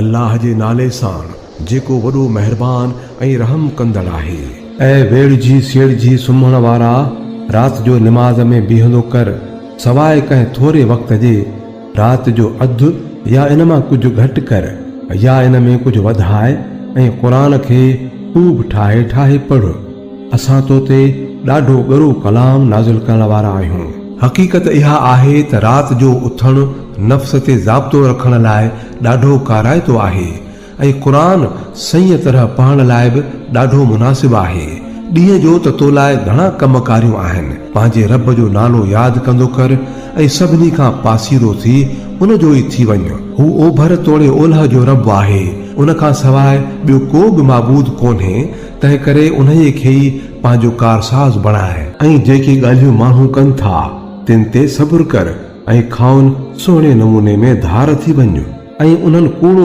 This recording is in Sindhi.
الله جي نالي ساڻ جيڪو وڏو مهربان ۽ رحم ڪندڙ آهي. اي ويڙهجي سيڙجي سمهڻ وارا! رات جو نماز ۾ بيهندو ڪر، سواء ڪنهن ٿوري وقت جي، رات جو اڌ يا ان مان ڪجهه گهٽ ڪر يا ان ۾ ڪجهه وڌاء ۽ قرآن کي خوب ٺاهي ٺاهي پڙهه. اسان تو تي ڏاڍو ڳرو ڪلام نازل ڪرڻ وارا آهيون. حقيقت اها آهي ته رات جو اٿڻ نفس تي ضابطو رکڻ لاء ڏاڍو ڪارائتو آهي ۽ قرآن صحيح طرح پڙهڻ لاء به ڏاڍو مناسب آهي. ڏينهن جو ته تو لاء گهڻا ڪم ڪاريون آهن. پنهنجي رب جو نالو ياد ڪندو ڪر ۽ سڀني کان پاسيرو ٿي ان جو ئي ٿي وڃ. هو اوڀر توڙي اولهه جو رب آهي، ان کان سواء ٻيو ڪو به معبود ڪونهي، تنهنڪري انهيء کي ئي پنهنجو ڪارساز بڻاء. ۽ جيڪي ڳالهيون ماڻهو ڪن ٿا، تن تي صبر ڪر ۽ کانئن سهڻي نموني ۾ ڌار ٿي وڃ، ۽ انهن ڪوڙو.